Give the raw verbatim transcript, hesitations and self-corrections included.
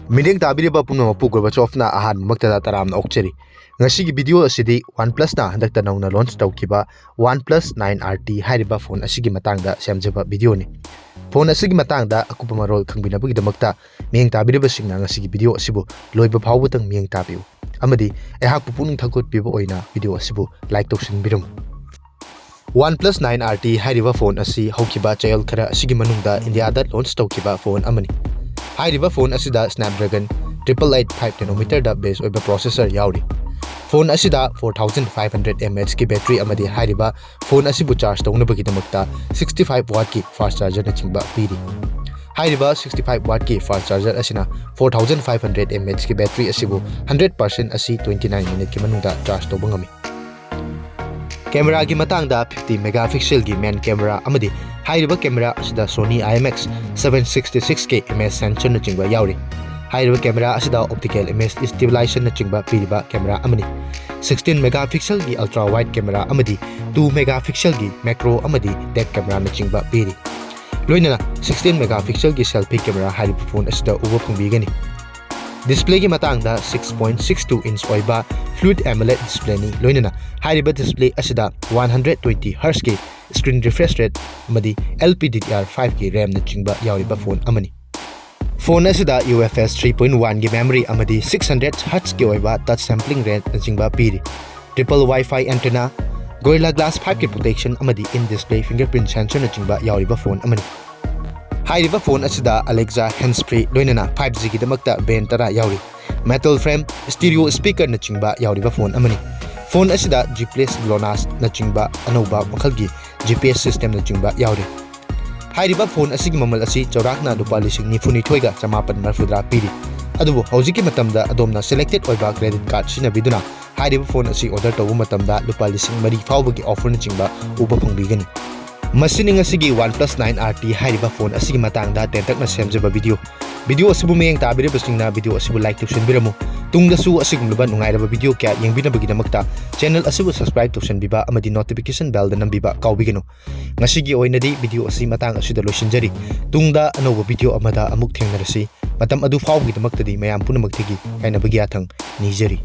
ꯃꯤꯠꯌꯦꯡ ꯇꯥꯕꯤꯔꯤꯕ ꯄꯨꯝꯅꯃꯛꯄꯨ ꯒꯣꯔꯕꯥꯆꯣꯐꯅ ꯑꯍꯥꯟꯕꯃꯛꯇꯗ ꯇꯔꯥꯝꯅ ꯑꯣꯛꯆꯔꯤ꯫ ꯉꯁꯤꯒꯤ ꯚꯤꯗꯤꯑꯣ ꯑꯁꯤꯗꯤ OnePlusꯅ ꯍꯟꯗꯛꯇ ꯅꯧꯅ ꯂꯣꯟꯆ ꯇꯧꯈꯤꯕ OnePlus Nine R T ꯍꯥꯏꯔꯤꯕ ꯐꯣꯟ ꯑꯁꯤꯒꯤ ꯃꯇꯥꯡꯗ ꯁꯦꯝꯖꯕ ꯚꯤꯗꯤꯑꯣꯅꯤ꯫ ꯐꯣꯟ ꯑꯁꯤꯒꯤ ꯃꯇꯥꯡꯗ ꯑꯀꯨꯞꯄ ꯃꯔꯣꯜ ꯈꯪꯕꯤꯅꯕꯒꯤꯗꯃꯛꯇ ꯃꯤꯠꯌꯦꯡ ꯇꯥꯕꯤꯔꯤꯕꯁꯤꯡꯅ ꯉꯁꯤꯒꯤ ꯚꯤꯗꯤꯑꯣ ꯑꯁꯤꯕꯨ ꯂꯣꯏꯕ ꯐꯥꯎꯕꯗꯪ ꯃꯤꯠꯌꯦꯡ ꯇꯥꯕꯤꯌꯨ ꯑꯃꯗꯤ ꯑꯩꯍꯥꯛꯄꯨ ꯄꯨꯛꯅꯤꯡ ꯊꯧꯒꯠꯄꯤꯕ ꯑꯣꯏꯅ ꯚꯤꯗꯤꯑꯣ ꯑꯁꯤꯕꯨ ꯂꯥꯏꯛ ꯇꯧꯁꯤꯟꯕꯤꯔꯝꯃꯨ꯫ OnePlus Nine R T ꯍꯥꯏꯔꯤꯕ ꯐꯣꯟ ꯑꯁꯤ ꯍꯧꯈꯤꯕ ꯆꯌꯣꯜ ꯈꯔ ꯑꯁꯤꯒꯤ ꯃꯅꯨꯡꯗ ꯏꯟꯗꯤꯌꯥꯗ ꯂꯣꯟꯆ ꯇꯧꯈꯤꯕ ꯐꯣꯟ ꯑꯃꯅꯤ꯫ ꯍꯥꯏꯔꯤꯕ ꯐꯣꯟ ꯑꯁꯤꯗ Snapdragon triple eight five nanometerꯗ ꯕꯦꯁ ꯑꯣꯏꯕ ꯄ꯭ꯔꯣꯁꯦꯁꯔ ꯌꯥꯎꯔꯤ꯫ ꯐꯣꯟ ꯑꯁꯤꯗ four thousand five hundred mAhꯀꯤ ꯕꯦꯇ꯭ꯔꯤ ꯑꯃꯗꯤ ꯍꯥꯏꯔꯤꯕ ꯐꯣꯟ ꯑꯁꯤꯕꯨ ꯆꯥꯔꯖ ꯇꯧꯅꯕꯒꯤꯗꯃꯛꯇ sixty five wattꯀꯤ ꯐꯥꯁ ꯆꯥꯔꯖꯔꯅꯆꯤꯡꯕ ꯄꯤꯔꯤ꯫ ꯍꯥꯏꯔꯤꯕ sixty five wattꯀꯤ ꯐꯥꯁ ꯆꯥꯔꯖꯔ ꯑꯁꯤꯅ four thousand five hundred mAhꯀꯤ ꯕꯦꯇ꯭ꯔꯤ ꯑꯁꯤꯕꯨ hundred percent ꯑꯁꯤ twenty nine minuteꯀꯤ ꯃꯅꯨꯡꯗ ꯆꯥꯔꯖ ꯇꯧꯕ ꯉꯝꯃꯤ꯫ ꯀꯦꯃꯦꯔꯥꯒꯤ ꯃꯇꯥꯡꯗ fifty megapixelꯒꯤ ꯃꯦꯟ ꯀꯦꯃꯦꯔꯥ ꯑꯃꯗꯤ ꯍꯥꯏꯔꯤꯕ ꯀꯦꯃꯦꯔꯥ ꯑꯁꯤꯗ Sony IMX seven sixty sixꯀꯤ ꯏꯃꯦꯖ ꯁꯦꯟꯁꯔꯅꯆꯤꯡꯕ ꯌꯥꯎꯔꯤ꯫ ꯍꯥꯏꯔꯤꯕ ꯀꯦꯃꯦꯔꯥ ꯑꯁꯤꯗ optical image stabilizationꯅꯆꯤꯡꯕ ꯄꯤꯔꯤꯕ ꯀꯦꯃꯦꯔꯥ ꯑꯃꯅꯤ꯫ Sixteen megapixelꯒꯤ ultra wide ꯀꯦꯃꯦꯔꯥ ꯑꯃꯗꯤ two megapixelꯒꯤ ꯃꯦꯀ꯭ꯔꯣ ꯑꯃꯗꯤ ꯗꯦꯞ ꯀꯦꯃꯦꯔꯥꯅꯆꯤꯡꯕ ꯄꯤꯔꯤ꯫ ꯂꯣꯏꯅꯅ sixteen megapixelꯒꯤ selfie ꯀꯦꯃꯦꯔꯥ ꯍꯥꯏꯔꯤꯕ ꯐꯣꯟ ꯑꯁꯤꯗ ꯎꯕ ꯐꯪꯕꯤꯒꯅꯤ꯫ Displayꯒꯤ ꯃꯇꯥꯡꯗ six point six two inch ꯑꯣꯏꯕ Fluid AMOLED displayꯅꯤ꯫ ꯂꯣꯏꯅꯅ ꯍꯥꯏꯔꯤꯕ display ꯑꯁꯤꯗ one hundred twenty Hzꯀꯤ screen refresh rate ꯑꯃꯗꯤ LPDDR5ꯀꯤ RAMꯅꯆꯤꯡꯕ ꯌꯥꯎꯔꯤꯕ ꯐꯣꯟ ꯑꯃꯅꯤ꯫ ꯐꯣꯟ ꯑꯁꯤꯗ UFS three point oneꯒꯤ memory ꯑꯃꯗꯤ six hundred Hzꯀꯤ ꯑꯣꯏꯕ touch sampling rateꯅꯆꯤꯡꯕ ꯄꯤꯔꯤ꯫ Triple Wi-Fi antenna, Gorilla Glass fiveꯀꯤ protection ꯑꯃꯗꯤ in-display fingerprint sensorꯅꯆꯤꯡꯕ ꯌꯥꯎꯔꯤꯕ ꯐꯣꯟ ꯑꯃꯅꯤ꯫ ꯍꯥꯏꯔꯤꯕ ꯐꯣꯟ ꯑꯁꯤꯗ Alexa hands-free ꯂꯣꯏꯅꯅ five Gꯒꯤꯗꯃꯛꯇ band ꯇꯔꯥ ꯌꯥꯎꯔꯤ꯫ Metal frame, stereo speakerꯅꯆꯤꯡꯕ ꯌꯥꯎꯔꯤꯕ ꯐꯣꯟ ꯑꯃꯅꯤ꯫ ꯐꯣꯟ ꯑꯁꯤꯗ GPS GLONASSꯅꯆꯤꯡꯕ ꯑꯅꯧꯕ ꯃꯈꯜꯒꯤ GPS systemꯅꯆꯤꯡꯕ ꯌꯥꯎꯔꯤ꯫ ꯍꯥꯏꯔꯤꯕ ꯐꯣꯟ ꯑꯁꯤꯒꯤ ꯃꯃꯜ ꯑꯁꯤ ꯆꯥꯎꯔꯥꯛꯅ ꯂꯨꯄꯥ ꯂꯤꯁꯤꯡ ꯅꯤꯐꯨ ꯅꯤꯊꯣꯏꯒ ꯆꯃꯥꯄꯟ ꯃꯔꯤꯐꯨꯇꯔꯥ ꯄꯤꯔꯤ꯫ ꯑꯗꯨꯕꯨ ꯍꯧꯖꯤꯛꯀꯤ ꯃꯇꯝꯗ ꯑꯗꯣꯝꯅ selected ꯑꯣꯏꯕ credit card ꯁꯤꯖꯤꯟꯅꯕꯤꯗꯨꯅ ꯍꯥꯏꯔꯤꯕ ꯐꯣꯟ ꯑꯁꯤ order ꯇꯧꯕ ꯃꯇꯝꯗ ꯂꯨꯄꯥ ꯂꯤꯁꯤꯡ ꯃꯔꯤ ꯐꯥꯎꯕꯒꯤ offerꯅꯆꯤꯡꯕ ꯎꯕ ꯐꯪꯕꯤꯒꯅꯤ꯫ ꯃꯁꯤꯅꯤ ꯉꯁꯤꯒꯤ OnePlus Nine R T ꯍꯥꯏꯔꯤꯕ ꯐꯣꯟ ꯑꯁꯤꯒꯤ ꯃꯇꯥꯡꯗ ꯇꯦꯟꯇꯛꯅ ꯁꯦꯝꯖꯕ ꯚꯤꯗꯤꯑꯣ꯫ ꯚꯤꯗꯤꯑꯣ ꯑꯁꯤꯕꯨ ꯃꯤꯠꯌꯦꯡ ꯇꯥꯕꯤꯔꯤꯕꯁꯤꯡꯅ ꯚꯤꯗꯤꯑꯣ ꯑꯁꯤꯕꯨ like ꯇꯧꯁꯤꯟꯕꯤꯔꯝꯃꯨ꯫ ꯇꯨꯡꯗꯁꯨ ꯑꯁꯤꯒꯨꯝꯂꯕ ꯅꯨꯡꯉꯥꯏꯔꯕ ꯚꯤꯗꯤꯑꯣ ꯀꯌꯥ ꯌꯦꯡꯕꯤꯅꯕꯒꯤꯗꯃꯛꯇ channel ꯑꯁꯤꯕꯨ subscribe ꯇꯧꯁꯤꯟꯕꯤꯕ ꯑꯃꯗꯤ notification bellꯗ ꯅꯝꯕꯤꯕ ꯀꯥꯎꯕꯤꯒꯅꯨ꯫ ꯉꯁꯤꯒꯤ ꯑꯣꯏꯅꯗꯤ ꯚꯤꯗꯤꯑꯣ ꯑꯁꯤ ꯃꯇꯥꯡ ꯑꯁꯤꯗ ꯂꯣꯏꯁꯤꯟꯖꯔꯤ꯫ ꯇꯨꯡꯗ ꯑꯅꯧꯕ ꯚꯤꯗꯤꯑꯣ ꯑꯃꯗ ꯑꯃꯨꯛ ꯊꯦꯡꯅꯔꯁꯤ꯫ ꯃꯇꯝ ꯑꯗꯨ ꯐꯥꯎꯕꯒꯤꯗꯃꯛꯇꯗꯤ ꯃꯌꯥꯝ ꯄꯨꯝꯅꯃꯛꯇꯒꯤ ꯌꯥꯏꯐꯅꯕꯒꯤ ꯌꯥꯊꯪ ꯅꯤꯖꯔꯤ꯫